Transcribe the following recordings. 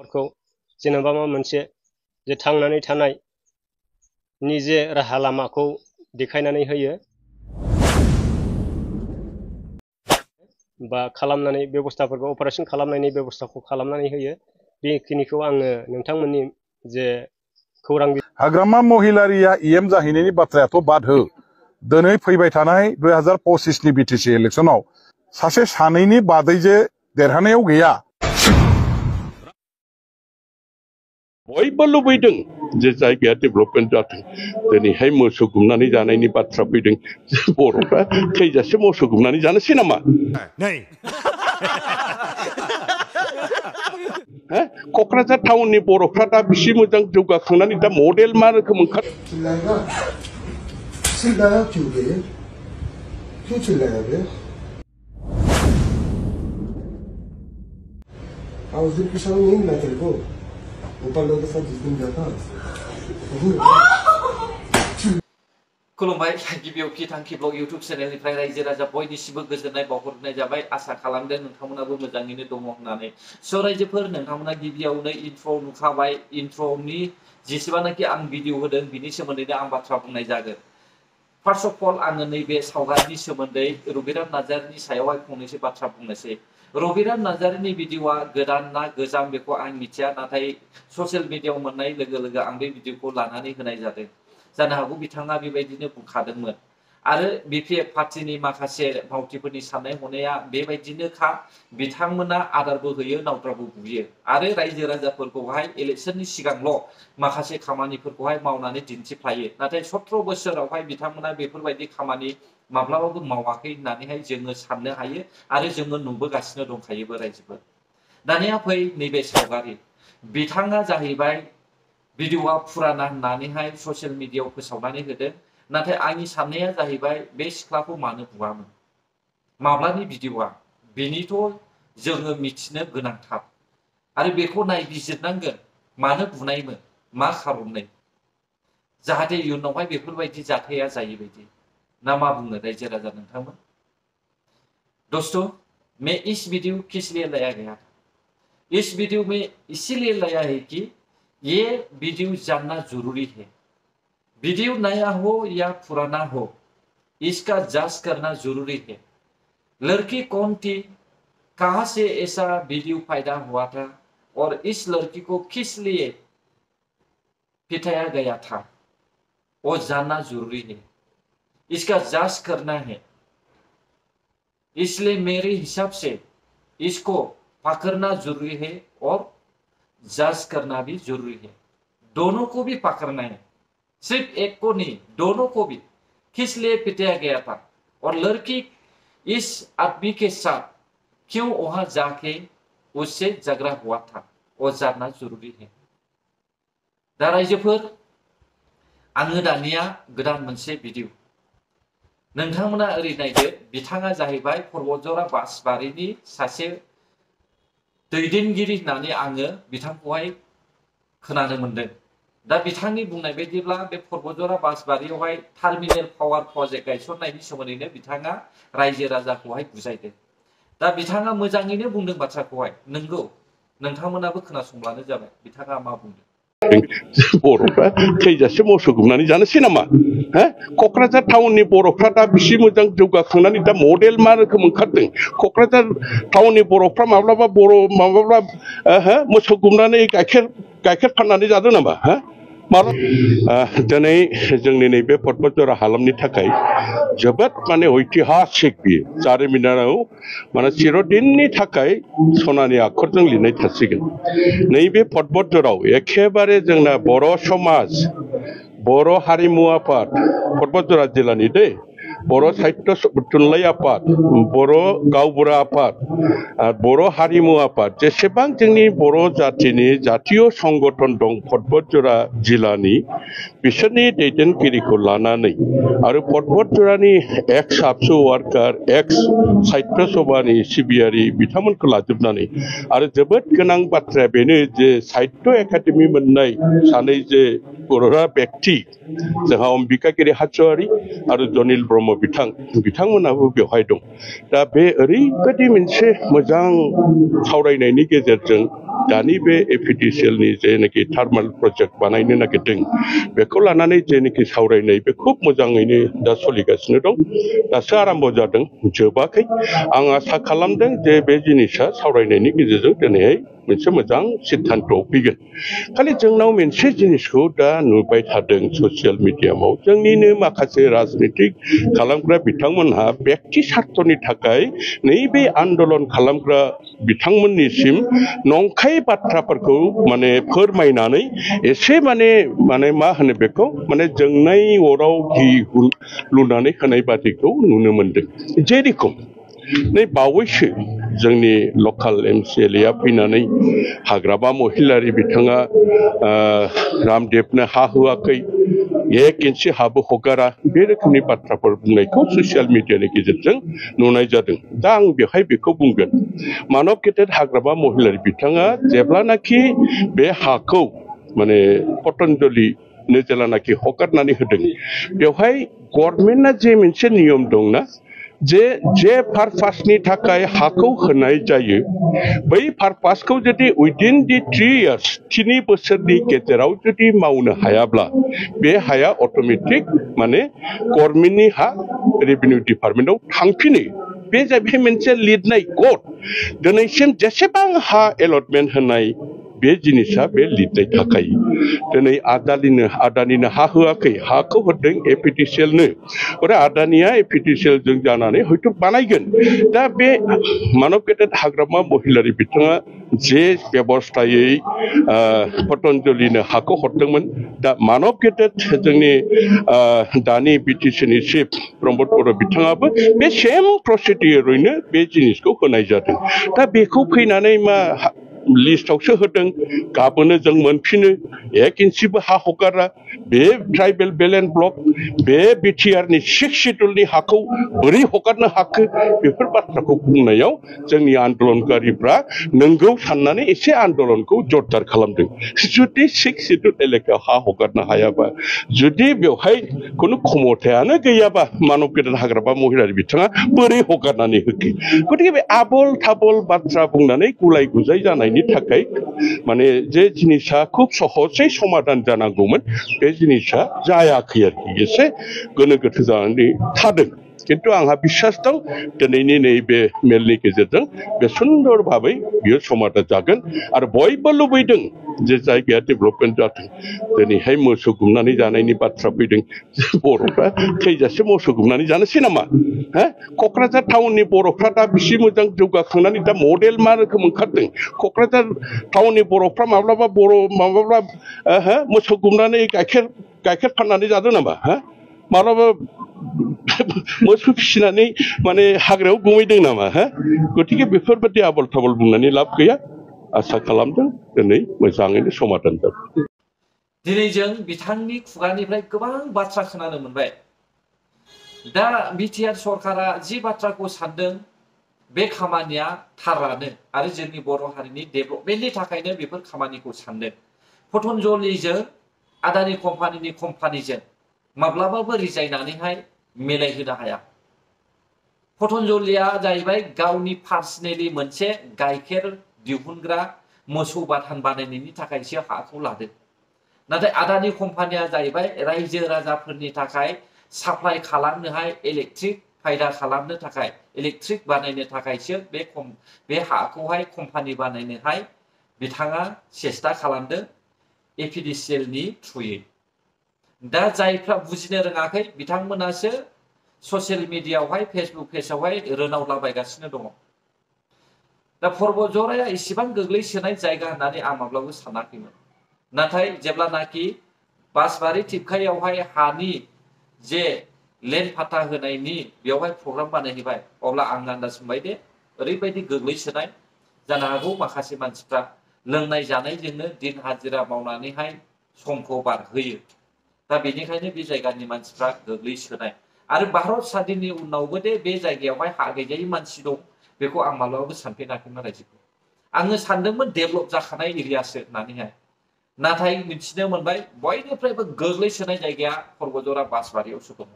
जेनेबा मा मोनसे जे थांनानै थानाय निजे राहा लामाखौ देखायनानै होयो बा खालामनानै बेबस्थाफोरखौ अपारेशन खालामनायनि बेबस्थाखौ खालामनानै होयो बेखिनिखौ आङो नोंथांमोननि जे खौरां हाग्रामा महिलारिया इएम जाहैनायनि बाथ्रायाथ' बाद हो दिनै फैबाय थानाय 2025 नि बिटिसि इलेक्शनाव सासे सानैनि बादै जे देरहानायाव गैया बयबो लुबैदों जे जायगाया डेभेलपमेन्ट जाथों दिनैहाय मोसौ गुमनानै जानायनि बाथ्रा फैदों बर'फ्रा थैजासे मोसौ गुमनानै जानोसै नामा क'क्राझार टाउननि बर'फ्रा दा बिसि मोजां जौगाखांनानै दा मडेल मा रोखोम ओंखार खुलुमबाय गिबियाव थांखि ब्लग इउट्यूब चेनेलनिफ्राय रायजो राजा बयनिसिमबो गोजोननाय बावहरनाय जाबाय आसा खालामदों नोंथांमोनाबो मोजाङैनो दङ होननानै स' रायजोफोर नोंथांमोना गिबियावनो इन्ट्र नुखाबाय इन्ट्रनि जेसेबांनाखि आं भिडिअ होदों बिनि सोमोन्दैनो आं बाथ्रा बुंनाय जागोन फार्स्ट अफ अल आङो नैबे सावगारिनि सोमोन्दै रबिराम नार्जारिनि सायावहाय फंनैसो बाथ्रा बुंनोसै रबिराम नार्जारिनि भिडिअआ गोदान ना गोजाम बेखौ आं मिथिया नाथाय ससियेल मिडियायाव मोननाय लोगो लोगो आं बे भिडिअखौ लानानै होनाय जादों जानो हागौ बिथाङा बेबायदिनो बुंखादोंमोन आरो बिपिएफ पार्टिनि माखासे मावथिफोरनि साननाय हनाया बेबायदिनोखा बिथांमोना आदारबो होयो नावद्राबो बुयो आरो रायजो राजाफोरखौहाय इलेक्शननि सिगांल' माखासे खामानिफोरखौहाय मावनानै दिन्थिफ्लायो नाथाय 17 बोसोरावहाय बिथांमोना बेफोरबायदि खामानि माब्लाबाबो मावाखै होननानैहाय जोङो साननो हायो आरो जोङो नुबोगासिनो दंखायोबो रायजोफोर दानिया फै नैबे सावगारि बिथाङा जाहैबाय भिडिअआ फुराना होननानैहाय ससियेल मिडियायाव फोसावनानै होदों नाथाय आंनि साननाया जाहैबाय बे सिख्लाखौ मानो बुआमोन माब्लानि भिडिअआ बेनिथ' जोङो मिथिनो गोनांथार आरो बेखौ नायबिजिरनांगोन मानो बुनायमोन मा खारनै जाहाथे इयुनावहाय बेफोरबायदि जाथाया जायै बायदि ना मा बुङो रायजो राजा नोंथांमोन दोस्तों मैं इस वीडियो किस लिए लाया गया इस वीडियो में इसीलिए लाया है कि ये वीडियो जानना जरूरी है वीडियो नया हो या पुराना हो इसका जांच करना जरूरी है लड़की कौन थी कहां से ऐसा वीडियो पैदा हुआ था और इस लड़की को किस लिए पिटाया गया था वो जानना जरूरी है इसका जांच करना है इसलिए मेरे हिसाब से इसको पकड़ना जरूरी है और जांच करना भी जरूरी है दोनों को भी पकड़ना है सिर्फ एक को नहीं दोनों को भी किस लिए पिटाया गया था और लड़की इस आदमी के साथ क्यों वहां जाके उससे झगड़ा हुआ था वो जानना जरूरी है दा रायजोफोर आङो दानिया गोदान मोनसे भिडिअ नोंथांमोना ओरै नायदो बिथाङा जाहैबाय पर्बतजरा बासबारिनि सासे दैदेनगिरि होननानै आङो बिथांखौहाय खोनानो मोनदों दा बिथांनि बुंनाय बायदिब्ला बे पर्बतजरा बासबारियावहाय टार्मिनेल पावार प्रजेक्ट गायसननायनि सोमोन्दैनो बिथाङा रायजो राजाखौहाय बुजायदों दा बिथाङा मोजाङैनो बुंदों बाथ्राखौहाय नंगौ नोंथांमोनाबो खोनासंब्लानो जाबाय बिथाङा मा बुंदों बर'फ्रा थैजासे मोसौ गुमनानै जानोसै नामा क'क्राझार टाउननि बर'फ्रा दा बिसि मोजां जौगाखांनानै दा मडेल मा रोखोम ओंखारदों क'क्राझार टाउननि बर'फ्रा माब्लाबा मोसौ गुमनानै गाइखेर फाननानै जादों नामा दिनै जोंनि नैबे पर्बतजरा हालामनि थाखाय जोबोद माने ऐतिहासिक बियो जारिमिनाव माने चिरदिननि थाखाय सनानि आखरजों लिरनाय थासिगोन नैबे पर्बतजराव एखेबारे जोंना बर' समाज बर' हारिमु आफाद पर्बतजरा जिल्लानि दै बर' साहित्य थुनलाइ आफाद बर' गावबुरा आफाद बर' हारिमु आफाद जेसेबां जोंनि बर' जातिनि जातीय संगठन दं पर्बतजरा जिल्लानि बिसोरनि दैदेनगिरिखौ लानानै आरो पर्बतजरानि एक्स आबसु वार्कार एक्स साहित्य सभानि सिबियारि बिथांमोनखौ लाजोबनानै आरो जोबोद गोनां बाथ्राया बेनो जे साहित्य एकाडेमि मोननाय सानै जे बर'रा व्यक्ति जोंहा अम्बिकागिरि हाज'वारि आरो जनिल ब्रह्म बिथांमोनाबो बेवहाय दं दा बे ओरैबायदि मोनसे मोजां सावरायनायनि गेजेरजों दानि बे एपिडिसिएलनि जेनाखि थार्माल प्रजेक्ट बानायनो नागिरदों बेखौ लानानै जेनाखि सावरायनाय बे खुब मोजाङैनो दा सोलिगासिनो दं दासो आराम्भ जादों जोबाखै आं आसा खालामदों जे बे जिनिसा सावरायनायनि गेजेरजों दिनैहाय मोनसे मोजां सिद्धान्तआव फैगोन खालि जोंनाव मोनसे जिनिसखौ दा नुबाय थादों ससियेल मिडियामाव जोंनिनो माखासे राजनितिक खालामग्रा बिथांमोनहा व्यक्ति स्वार्थनि थाखाय नैबे आन्दलन खालामग्रा बिथांमोननिसिम नंखाय बाथ्राफोरखौ माने फोरमायनानै एसे माने मा होनो बेखौ माने जोंनाय अराव घि लुनानै होनाय बादिखौ नुनो मोनदों जेरेखम नै बावैसो जोंनि लकाल MCLA आ फैनानै हाग्रामा महिलारि बिथाङा रामदेबनो हा होआखै एक इन्सि हाबो हगारा बे रोखोमनि बाथ्राफोर बुंनायखौ ससियेल मिडियानि गेजेरजों नुनाय जादों दा आं बेवहाय बेखौ बुंगोन मानब गेदेर हाग्रामा महिलारि बिथाङा जेब्लानाखि बे हाखौ माने पतंजलिनो जेलानाखि हगारनानै होदों बेवहाय गभर्नमेन्टआ जे मोनसे नियम दंना जे पारपासनि थाखाय हाखौ होनाय जायो बै पारपासखौ जुदि उइदिन दि 3 इयार्स 3 बोसोरनि गेजेराव जुदि मावनो हायाब्ला बे हाया अट'मेटिक माने गभर्नमेन्टनि हा रेभिनिउ डिपार्टमेन्टआव थांफिनो बे जाहैबाय मोनसे लिरनाय कड दिनैसिम जेसेबां हा एलटमेन्ट होनाय बे जिनिसा बे लिरनाय थाखायो दिनै आदानिनो हा होआखै हाखौ होदों एपिडिसिएलनो ओरै आदानिया एपिडिसिएलजों जानानै हयथ' बानायगोन दा बे मानब गेदेर हाग्रामा महिलारि बिथाङा जे बेबस्थायै पतंजलिनो हाखौ हरदोंमोन दा मानब गेदेर जोंनि दानि BTCनि चिफ प्रमद बर' बिथाङाबो बे सेम प्रसिडियरैनो बे जिनिसखौ होनाय जादों दा बेखौ फैनानै मा लिस्टआवसो होदों गाबोनो जों मोनफिनो एक इन्सिबो हा हगारा बे ट्राइबेल बेलेन्स ब्लक बे बिटिआरनि 6 शिड्युलनि हाखौ बोरै हगारनो हाखो बेफोर बाथ्राखौ बुंनायाव जोंनि आन्दलनकारिफ्रा नंगौ साननानै एसे आन्दलनखौ जरदार खालामदों जुदि 6 शिड्युल एलेकायाव हा हगारनो हायाबा जुदि बेवहाय खुनु क्षमतायानो गैयाबा मानब गेदेर हाग्रामा महिलारि बिथाङा बोरै हगारनानै होखो गतिके बे आबल थाबल बाथ्रा बुंनानै गुलाय गुजाय जानायनि थाखाय माने जे जिनिसा खुब सहजै समाधान जानांगौमोन बे जिनिसा जायाखै आरोखि एसे गोनो गोथो जानानै थादों किन्तु आंहा बिश्वास दं दिनैनि नैबे मेलनि गेजेरजों बे सुन्दर भाबै बियो समाधान जागोन आरो बयबो लुबैदों जे जायगाया डेभेलपमेन्ट जाथों दिनैहाय मोसौ गुमनानै जानायनि बाथ्रा फैदों बर'फ्रा थैजासे मोसौ गुमनानै जानोसै नामा क'क्राझार टाउननि बर'फ्रा दा बिसि मोजां जौगाखांनानै दा मडेल मा रोखोम ओंखारदों क'क्राझार टाउननि बर'फ्रा माब्लाबा मोसौ गुमनानै गाइखेर फाननानै जादों नामा माब्लाबा मोसौ फिसिनानै माने हाग्रायाव गुमैदों नामा गतिके बेफोरबायदि आबल थाबल बुंनानै लाब गैया आसा खालामदों दिनै मोजाङैनो समाधान जागोन दिनै जों बिथांनि खुगानिफ्राय गोबां बाथ्रा खोनानो मोनबाय दा बिटिआर सरकारा जि बाथ्राखौ सानदों बे खामानिया थारानो आरो जोंनि बर' हारिनि डेभेलपमेन्टनि थाखायनो बेफोर खामानिखौ सानदों पतंजलिजों आदानि कम्पानिजों माब्लाबाबो रिजायनानैहाय मिलायहोनो हाया पतंजलिया जाहैबाय गावनि पार्सनेलि मोनसे गाइखेर दिहुनग्रा मोसौ बाथान बानायनायनि थाखायसो हाखौ लादों नाथाय आदानि कम्पानिया जाहैबाय रायजो राजाफोरनि थाखाय साप्लाइ खालामनोहाय इलेक्ट्रिक फायदा खालामनो थाखाय इलेक्ट्रिक बानायनो थाखायसो बे हाखौहाय कम्पानि बानायनोहाय बिथाङा सेस्था खालामदों एपिडिसिएलनि थ्रुयै दा जायफ्रा बुजिनो रोङाखै बिथांमोनासो ससियेल मिडियायावहाय फेसबुक पेजावहाय रोनावलाबायगासिनो दङ दा पर्बतझराया इसेबां गोग्लैसोनाय जायगा होननानै आं माब्लाबो सानाखैमोन नाथाय जेब्लानाखि बासबारि टिपकायावहाय हानि जे लेन्ड फाटा होनायनि बेवहाय प्रग्राम बानायहैबाय अब्ला आं आन्दाज मोनबाय दे ओरैबायदि गोग्लैसोनाय जानो हागौ माखासे मानसिफ्रा लोंनाय जानायजोंनो दिन हाजिरा मावनानैहाय समखौ बारहोयो दा बेनिखायनो बे जायगानि मानसिफ्रा गोग्लैसोनाय आरो भारत स्वाधीननि उनावबो दे बे जायगायावहाय हा गैजायै मानसि दं बेखौ आं माब्लाबाबो सानफेराखैमोन रायजोखौ आङो सानदोंमोन डेभेलप जाखानाय एरियासो होननानैहाय नाथाय मिथिनो मोनबाय बयनिफ्रायबो गोग्लैसोनाय जायगाया पर्बतझरा बासबारियावसो दङ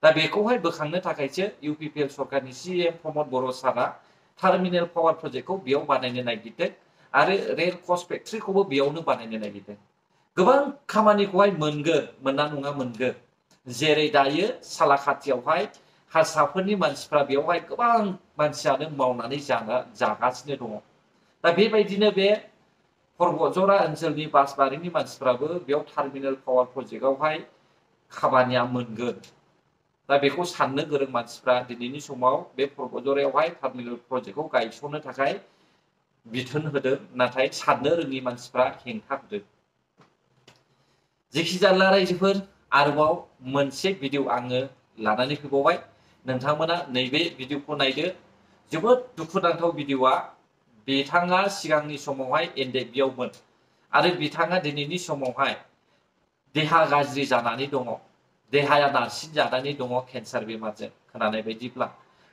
दा बेखौहाय बोखांनो थाखायसो इउपिपिएल सरकारनि सीएम प्रमद बर' सारा टार्मिनेल पावार प्रजेक्टखौ बेयाव बानायनो नागिरदों आरो रेल कच फेक्ट्रिखौबो बेयावनो बानायनो नागिरदों। गोबां खामानिखौहाय मोनगोन, मोनना नङा मोनगोन। जेरै दायो सालाकाथियावहाय हारसाफोरनि मानसिफ्रा बेयावहाय गोबां मानसियानो मावनानै जागासिनो दङ। दा बेबायदिनो बे पर्बतजरा ओनसोलनि बासबारिनि मानसिफ्राबो बेयाव टार्मिनेल पावार प्रजेक्टआवहाय खामानिया मोनगोन। दा बेखौ साननो गोरों मानसिफ्रा दिनैनि समाव बे पर्बतजरायावहाय टार्मिनेल प्रजेक्टखौ गायसननो थाखाय बिथोन होदों, नाथाय साननो रोङि मानसिफ्रा हेंथा होदों। जेखिजाया रायजोफोर, आरोबाव मोनसे भिडिअ आङो लानानै फैबावबाय। नोंथांमोना नैबे भिडिअखौ नायदो। जोबोद दुखुनांथाव भिडिअआ। बिथाङा सिगांनि समावहाय एनडिएफबिआवमोन आरो बिथाङा दिनैनि समावहाय देहा गाज्रि जानानै दङ, देहाया नारसिनजानानै दङ केन्सार बेमारजों खोनानाय बायदिब्ला।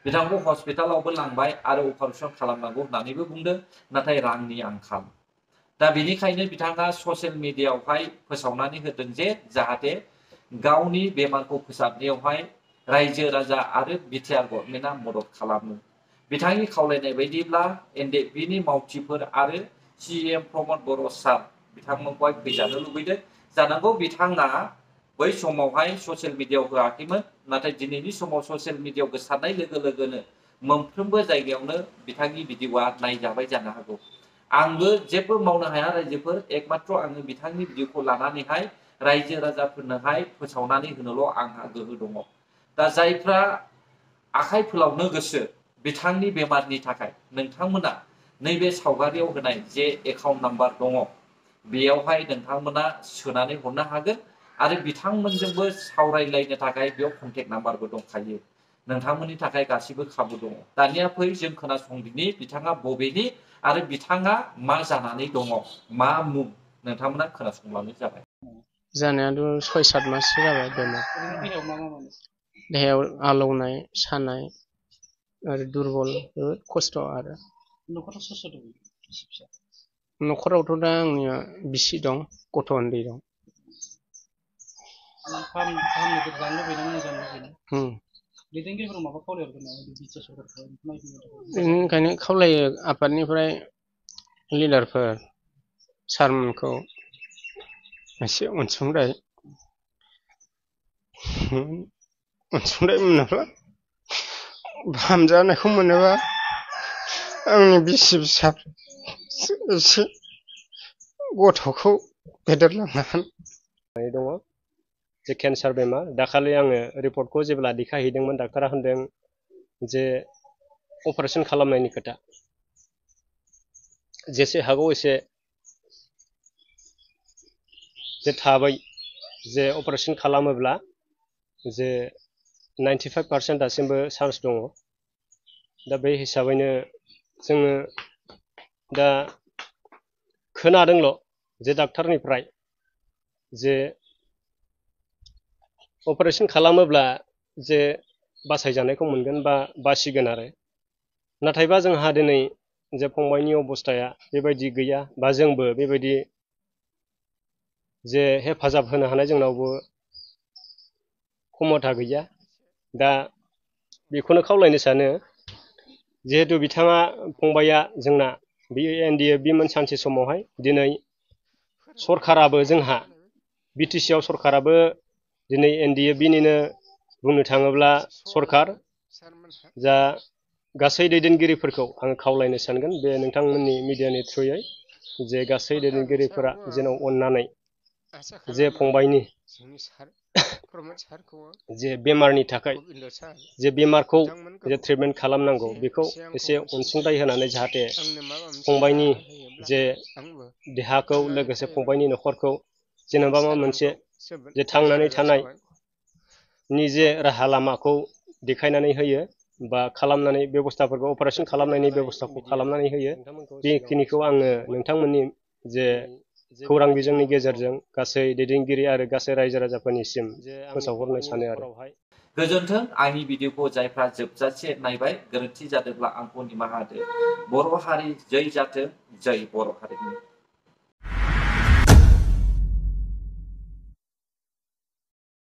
बिथांखौ हस्पिटालावबो लांबाय आरो अपारेसन खालामनांगौ होननानैबो बुंदों, नाथाय रांनि आंखाल। दा बेनिखायनो बिथाङा ससियेल मिडियायावहाय फोसावनानै होदों जे जाहाथे गावनि बेमारखौ फोसाबनायावहाय रायजो राजा आरो बिटिआर गभर्नमेन्टआ मदद खालामो। बिथांनि खावलायनाय बायदिब्ला एनडिएफबिनि मावथिफोर आरो सीएम प्रमद बर' सार बिथांमोनखौहाय फैजानो लुबैदों। जानांगौ बिथाङा बै समावहाय ससियेल मिडियायाव होआखैमोन, नाथाय दिनैनि समाव ससियेल मिडियायाव गोसारनाय लोगो लोगोनो मोनफ्रोमबो जायगायावनो बिथांनि भिडिअआ नायजाबाय जानो हागौ। आंबो जेबो मावनो हाया रायजोफोर, एकमात्र आङो बिथांनि भिडिअखौ लानानैहाय रायजो राजाफोरनोहाय फोसावनानै होनोल' आंहा गोहो दङ। दा जायफ्रा आखाइ फोलावनो गोसो बिथांनि बेमारनि थाखाय, नोंथांमोना नैबे सावगारियाव होनाय जे एकाउन्ट नाम्बार दङ बेयावहाय नोंथांमोना सोनानै हरनो हागोन आरो बिथांमोनजोंबो सावरायलायनो थाखाय बेयाव कन्टेक्ट नाम्बारबो दंखायो। नोंथांमोननि थाखाय गासिबो खाबु दङ। दानिया फै जों खोनासंदिनि बिथाङा बबेनि आरो बिथाङा मा जानानै दङ, मा मुं, नोंथांमोना खोनासंब्लानो जाबाय। जानायाथ' 6-7 माससो जाबाय बेमार। देहायाव आलौनाय, सानाय आरो दुरबल, जोबोद खस्थ' आरो। न'खरावथ' दा आंनिया बिसि दं, गथ' उन्दै दं। बेनिखायनो खावलायो आफादनिफ्राय लिडारफोर सारमोनखौ एसे अनसुंथाइ मोनोब्ला, फाहामजानायखौ मोनोबा आंनि बिसि फिसा एसे गथ'खौ फेदेरलांनो हागोन। दङ जे केन्सार बेमार। दाखालि आङो रिपर्टखौ जेब्ला देखायहैदोंमोन, डाक्टारा होनदों जे अपारेशन खालामनायनि खोथा, जेसे हागौ एसे जे थाबै जे अपारेशन खालामोब्ला जे 95% दासिमबो चान्स दङ। दा बे हिसाबैनो जोङो दा खोनादोंल' जे डाक्टारनिफ्राय जे अपारेशन खालामोब्ला जे बासायजानायखौ मोनगोन बा बासिगोन आरो। नाथायबा जोंहा दिनै जे फंबायनि अबस्थाया बेबायदि गैया, बा जोंबो बेबायदि जे हेफाजाब होनो हानाय जोंनावबो क्षमता गैया। दा बेखौनो खावलायनो सानो, जिहेतु बिथाङा फंबाया जोंना बे एनडिएफबिमोन सानसे समावहाय। दिनै सरकाराबो जोंहा बिटिसिआव सरकाराबो दिनै एनडिएफबिनिनो बुंनो थाङोब्ला सरकार। जा गासै दैदेनगिरिफोरखौ आङो खावलायनो सानगोन बे नोंथांमोननि मिडियानि थ्रुयै, जे गासै दैदेनगिरिफोरा जेन' अननानै जे फंबायनि जे बेमारनि थाखाय जे बेमारखौ जे ट्रिटमेन्ट खालामनांगौ बेखौ एसे अनसुंथाइ होनानै जाहाथे फंबायनि जे देहाखौ लोगोसे फंबायनि न'खरखौ जेनेबा माबा मोनसे जे थांनानै थानायनि जे राहा लामाखौ देखायनानै होयो बा खालामनानै बेबस्थाफोरखौ अपारेशन खालामनायनि बेबस्थाखौ खालामनानै होयो। बेखिनिखौ आङो नोंथांमोननि जे खौरां बिजोंनि गेजेरजों गासै दैदेनगिरि आरो गासै रायजो राजाफोरनिसिम फोसावहरनो सानो आरो। गोजोन्थों। आंनि भिडिअखौ जायफ्रा जोबजासे नायबाय, गोरोन्थि जादोंब्ला आंखौ निमाहा होदो। बर' हारि जै जाथों, जै बर' हारिनि।